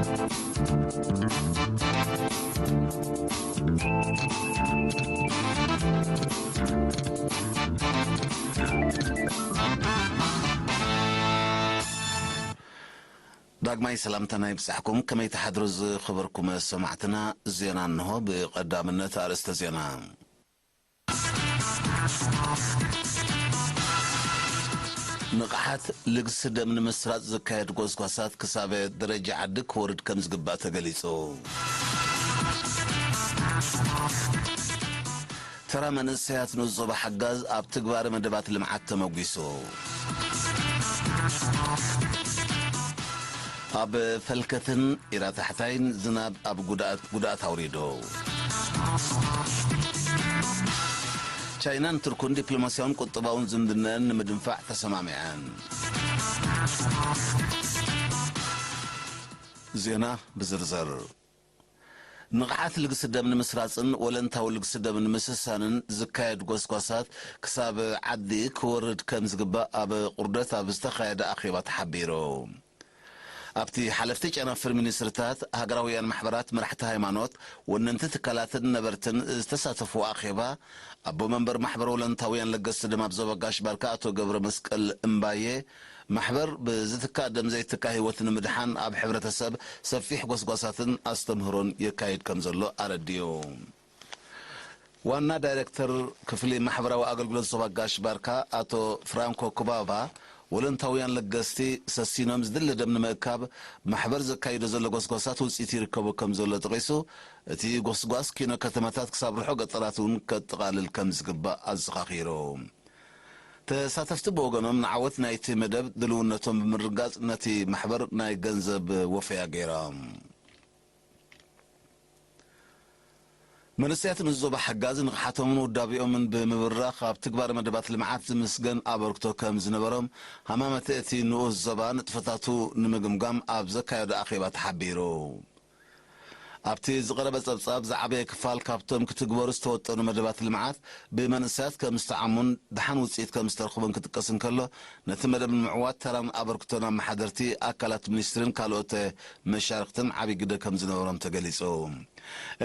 ዳግማይ ሰላምታና ይብጻሕኩም። ከመይ ትሓድሩ ዝኸበርኩም ሰማዕትና? ዜና እንሆ። ብቐዳምነት ኣርእስተ ዜና። ንቕሓት ልግሲ ደም ንምስራጽ ዝካየድ ጎስጓሳት ክሳብ ደረጃ ዓዲ ክወርድ ከም ዝግባእ ተገሊጹ። ተራ መንእሰያት ንኡስ ዞባ ሓጋዝ ኣብ ትግባረ መደባት ልምዓት ተመጒሱ። ኣብ ፈልከትን ኢራ ታሕታይን ዝናብ ኣብ ጉድኣት፣ ጉድኣት ኣውሪዱ። ቻይናን ቱርኩን ዲፕሎማስያውን ቁጠባውን ዝምድነአን ንምድንፋዕ ተሰማሚዐን። ዜና ብዝርዝር። ንቕሓት ልግሲ ደም ንምስራጽን ወለንታዊ ልግሲ ደም ንምስሳንን ዝካየድ ጎስጓሳት ክሳብ ዓዲ ክወርድ ከም ዝግባእ ኣብ ቁርደት ኣብ ዝተኻየደ ኣኼባ ተሓቢሩ። ኣብቲ ሓለፍቲ ጨናፍር ሚኒስትርታት፣ ሃገራውያን ማሕበራት፣ መራሕቲ ሃይማኖት፣ ወነንቲ ትካላትን ነበርትን ዝተሳተፍዎ ኣኼባ፣ ኣቦ መንበር ማሕበር ወለንታውያን ለገስቲ ደም ኣብ ዞባ ጋሽ ባርካ ኣቶ ገብረ መስቀል እምባየ፣ ማሕበር ብዝትካእ ደም ዘይትካእ ህይወት ንምድሓን ኣብ ሕብረተሰብ ሰፊሕ ጎስጓሳትን ኣስተምህሮን የካይድ ከም ዘሎ ኣረዲኡ። ዋና ዳይሬክተር ክፍሊ ማሕበራዊ ኣገልግሎት ዞባ ጋሽ ባርካ ኣቶ ፍራንኮ ኩባባ፣ ወለንታውያን ለገስቲ ሰሲኖም ዝድለ ደም ንምእካብ ማሕበር ዘካይዶ ዘሎ ጎስጓሳት ውፅኢት ይርከቦ ከም ዘሎ ጠቒሱ፣ እቲ ጎስጓስ ኪኖ ከተማታት ክሳብ ርሑቕ ገጠራት እውን ከጠቓልል ከም ዝግባእ ኣዘኻኺሩ። ተሳተፍቲ ብወገኖም ንዓወት ናይቲ መደብ ድልውነቶም ብምርጋጽ ነቲ ማሕበር ናይ ገንዘብ ወፈያ ገይሮም። መንእሰያት ንዞባ ሓጋዝ ንቕሓቶምን ውዳቤኦምን ብምብራኽ ኣብ ትግባር መደባት ልምዓት ዝምስገን ኣበርክቶ ከም ዝነበሮም ሃማመተ እቲ ንኡስ ዞባ ንጥፈታቱ ንምግምጋም ኣብ ዘካየዶ ኣኼባ ተሓቢሩ። ኣብቲ ዝቐረበ ጸብጻብ ዝዓበየ ክፋል ካብቶም ክትግበሩ ዝተወጠኑ መደባት ልምዓት ብመንእሰያት ከም ዝተዓሙን ደሓን ውጽኢት ከም ዝተረኽቦን ክጥቀስ እንከሎ፣ ነቲ መደብ ንምዕዋት ተራን ኣበርክቶን ኣመሓደርቲ ኣካላት ሚኒስትሪን ካልኦት መሻርኽትን ዓቢ ግደ ከም ዝነበሮም ተገሊጹ።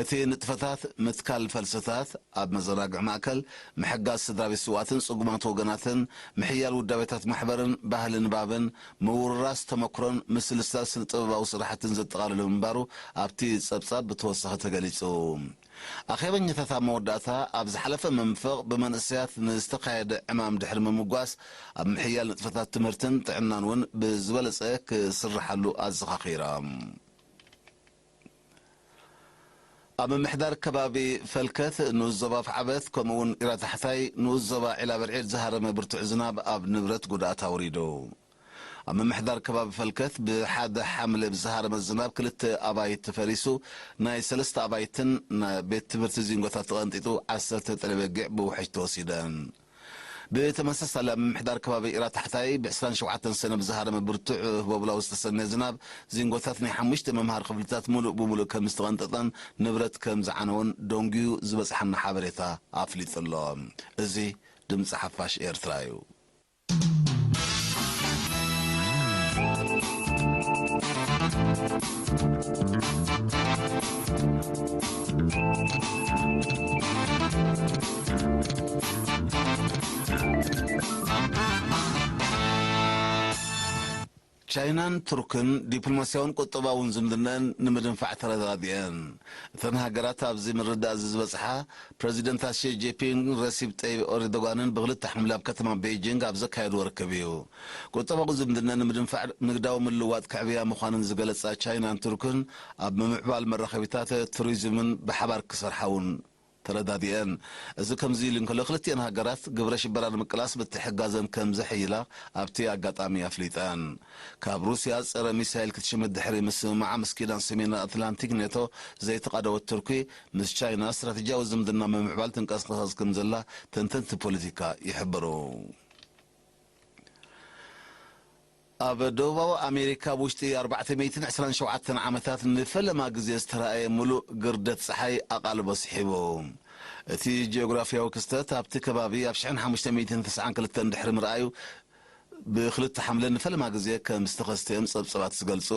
እቲ ንጥፈታት ምትካል ፈልሰታት ኣብ መዘናግዒ ማእከል፣ ምሕጋዝ ስድራ ቤት ስውኣትን ጽጉማት ወገናትን፣ ምሕያል ውዳቤታት ማሕበርን ባህሊ ንባብን፣ ምውርራስ ተመክሮን ምስልሳል ስነ-ጥበባዊ ስራሕትን ዘጠቓለለ ምንባሩ ኣብቲ ጸብጻብ ብተወሳኺ ተገሊጹ። ኣኼበኛታት ኣብ መወዳእታ ኣብ ዝሓለፈ መንፈቕ ብመንእሰያት ንዝተኻየደ ዕማም ድሕሪ ምምጓስ፣ ኣብ ምሕያል ንጥፈታት ትምህርትን ጥዕናን እውን ብዝበለጸ ክስርሓሉ ኣዘኻኺሮም። ኣብ ምምሕዳር ከባቢ ፈልከት ንኡስ ዞባ ኣፍዓበት፣ ከምኡውን ኢራ ታሕታይ ንኡስ ዞባ ዒላ በርዒድ ዝሃረመ ብርቱዕ ዝናብ ኣብ ንብረት ጉድኣት ኣውሪዱ። ኣብ ምምሕዳር ከባቢ ፈልከት ብሓደ ሓምለ ብዝሃረመ ዝናብ ክልተ ኣባይቲ ፈሪሱ፣ ናይ ሰለስተ ኣባይትን ናይ ቤት ትምህርቲ ዚንጎታት ተቐንጢጡ፣ ዓሰርተ ጥረ በጊዕ ብውሕጅ ተወሲደን። ብተመሳሳሊ ኣብ ምምሕዳር ከባቢ ኢራ ታሕታይ ብ ዕስራን ሸውዓተን ሰነ ብዝሃረመ ብርቱዕ ህቦብላዊ ዝተሰነየ ዝናብ ዚንጎታት ናይ ሓሙሽተ መምሃሪ ክፍልታት ምሉእ ብምሉእ ከም ዝተቐንጠጠን ንብረት ከም ዝዓነወን ደንጉዩ ዝበጽሓና ሓበሬታ ኣፍሊጡ ኣሎ። እዚ ድምጺ ሓፋሽ ኤርትራ እዩ። ቻይናን ቱርክን ዲፕሎማስያውን ቁጠባውን ዝምድነን ንምድንፋዕ ተረዳዲኤን። እተን ሃገራት ኣብዚ ምርዳእ እዚ ዝበጽሓ፣ ፕረዚደንታት ሺ ጂንፒንግ ረሲብ ጠይብ ኤርዶጋንን ብክልተ ሓምለ ኣብ ከተማ ቤይጂንግ ኣብ ዘካየድዎ ርክብ እዩ። ቁጠባዊ ዝምድነን ንምድንፋዕ ንግዳዊ ምልውዋጥ ክዕብያ ምዃነን ዝገለጻ ቻይናን ቱርክን፣ ኣብ ምምዕባል መራኸቢታት ቱሪዝምን ብሓባር ክሰርሓ እውን ተረዳዲኤን። እዚ ከምዚ ኢሉ እንከሎ፣ ክልቲኤን ሃገራት ግብረ ሽበራ ንምቅላስ ምትሕግጋዘን ከም ዘሐይላ ኣብቲ ኣጋጣሚ ኣፍሊጠን። ካብ ሩስያ ጸረ ሚሳይል ክትሽምት ድሕሪ ምስምማዓ፣ ምስ ኪዳን ሰሜን ኣትላንቲክ ኔቶ ዘይተቓደወት ቱርኪ፣ ምስ ቻይና ስትራተጂያዊ ዝምድና ምምዕባል ትንቀሳቐስ ከም ዘላ ተንተንቲ ፖለቲካ ይሕብሩ። ኣብ ደቡባዊ ኣሜሪካ፣ ኣብ ውሽጢ ኣርባዕተ ሚእትን ዕስራን ሸውዓተን ዓመታት ንፈለማ ግዜ ዝተራእየ ምሉእ ግርደት ጸሓይ ኣቓልቦ ስሒቡ። እቲ ጂኦግራፍያዊ ክስተት ኣብቲ ከባቢ ኣብ ሽሕን ሓሙሽተ ሚእትን ተስዓን ክልተን ድሕሪ ምርኣዩ፣ ብክልተ ሓምለ ንፈለማ ግዜ ከም ዝተኸስተ እዮም ጸብጸባት ዝገልጹ።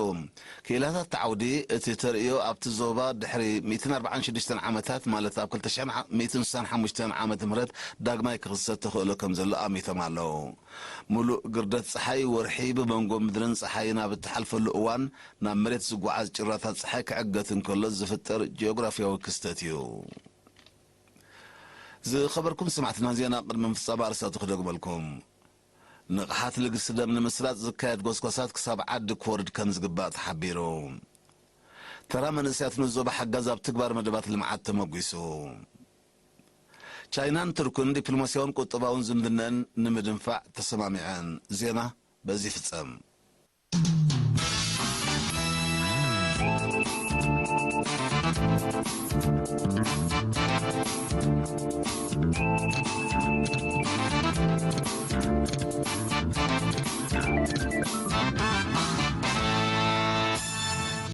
ክኢላታት እቲ ዓውዲ፣ እቲ ተርእዮ ኣብቲ ዞባ ድሕሪ ሚእትን ኣርባዓን ሽዱሽተን ዓመታት፣ ማለት ኣብ ክልተ ሽሕን ሚእትን ስሳን ሓሙሽተን ዓመተ ምህረት ዳግማይ ክኽሰት ተኽእሎ ከም ዘሎ ኣሚቶም ኣለዉ። ምሉእ ግርደት ጸሓይ፣ ወርሒ ብመንጎ ምድርን ጸሓይን ኣብ እትሓልፈሉ እዋን፣ ናብ መሬት ዝጓዓዝ ጭራታት ጸሓይ ክዕገት እንከሎ ዝፍጠር ጂኦግራፍያዊ ክስተት እዩ። ዝኸበርኩም ሰማዕትና፣ ዜና ቅድሚ ምፍጻም ኣርእስታቱ ክደግመልኩም። ንቕሓት ልግሲ ደም ንምስላጥ ዝካየድ ጎስጓሳት ክሳብ ዓዲ ክወርድ ከም ዝግባእ ተሓቢሩ። ተራ መንእሰያት ንዞባ ሓጋዝ ኣብ ትግባር መደባት ልምዓት ተመጒሱ። ቻይናን ቱርክን ዲፕሎማስያውን ቁጠባውን ዝምድነን ንምድንፋዕ ተሰማሚዐን። ዜና በዚ ይፍጸም።